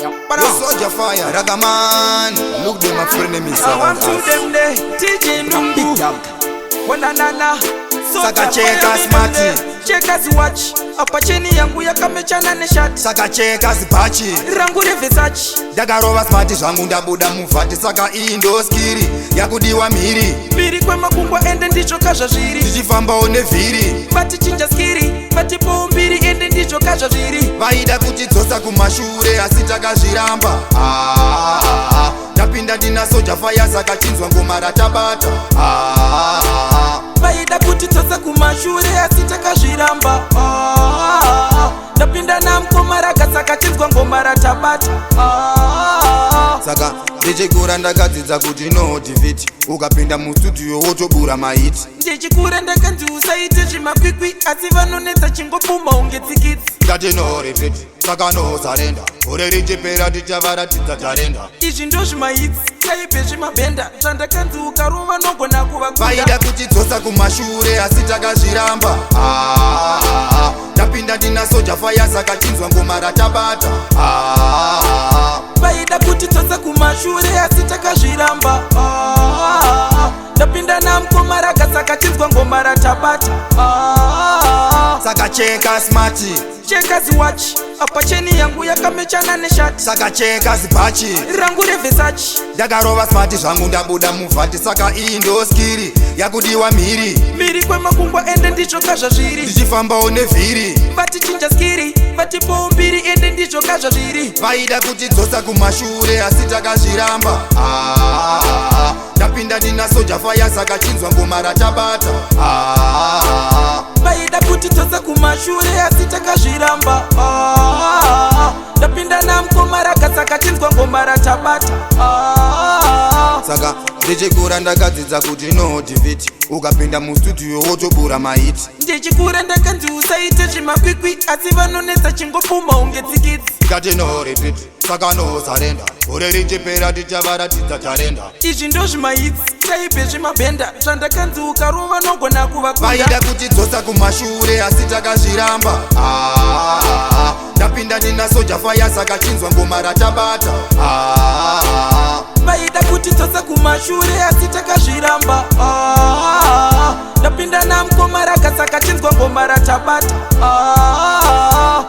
Yo, Soja Fire, Ragaman. Look them a frenemies I want around to us. them there, TJ Big Nungu. dog. Wananana. Saka cheka smarty. Cheka watch. Apa cheni yangu yakamechana neshati. Saka cheka zipachi. Rangu reVersace. Ndakarova smart zvangu, ndabuda muvhati. Saka iyi ndo skiri yakudiwa mhiri. Mbiri kwemakungwa, ende ndizvo kazvazviri. Tichifambawo nevhiri. Vatichinja skiri, vatipowo mbiri, ende ndizvo kazvazviri. Vaida kutidzosa kumashure, asi takazviramba. Ah, ndapinda ndina Soja Fire, saka chinzwa ngoma ratabata. Ah, Vaida kutidzosa kumashure, asi takazviramba. Ah, ndapinda namukoma saka chinzwa ngoma ratabata. Ah, saka ndichikura ndakadzidza kuti no defeat. Ukapinda mustudio wotobura mahits. Ndichikura ndakanzi usaite zvimakwikwi, asi vanonetsa, chingopfuma unge tsikitsi. Ndati no retreat, saka no surrender. Gore richipera tichavaratidza tarenda. Izvi ndo zvimahits, taipe zvimabhenda, zvandakanzi ukarova nogona kuvakunda. Vaida kutidzosa kumashure, asi takazviramba. Ah, ndapinda ndina Soja Fire, saka chinzwa ngoma ratabata. Ah, Vaida kutidzosa kumashure, asi takazviramba. Ah, ndapinda namukoma saka chinzwa ngoma ratabata. Ah, saka cheka smarty. Cheka ziwatch. Apa cheni yangu yakamechana neshati. Saka cheka zipachi. Rangu reVersace. Ndakarova smart zvangu, ndabuda muvhati. Saka iyi ndo skiri yakudiwa mhiri. Mbiri kwemakungwa, ende ndizvo kazvazviri. Tichifambawo nevhiri. Vatichinja skiri, vatipowo mbiri, ende ndizvo kazvazviri. Vaida kutidzosa kumashure, asi takazviramba. Ah, ndapinda ndina Soja Fire, saka chinzwa ngoma ratabata. Ah, Vaida kutidzosa kumashure, asi takazviramba. Ah, ndapinda namukoma saka chinzwa ngoma ratabata. Ah, saka ndichikura ndakadzidza kuti no defeat. Ukapinda mustudio wotobura mahits. Ndichikura ndakanzi usaite zvimakwikwi, asi vanonetsa, chingopfuma unge tsikitsi. Ndati no retreat, saka no surrender. Gore richipera tichavaratidza tarenda. Izvi ndo zvimahits, taipe zvimabhenda, zvandakanzi ukarova nogona kuvakunda. Vaida kutidzosa kumashure, asi takazviramba. Ah, ndapinda ndina Soja Fire, saka chinzwa ngoma ratabata. Ah, Vaida kutidzosa kumashure, asi takazviramba. Ah, ndapinda namukoma saka chinzwa ngoma ratabata. Ah,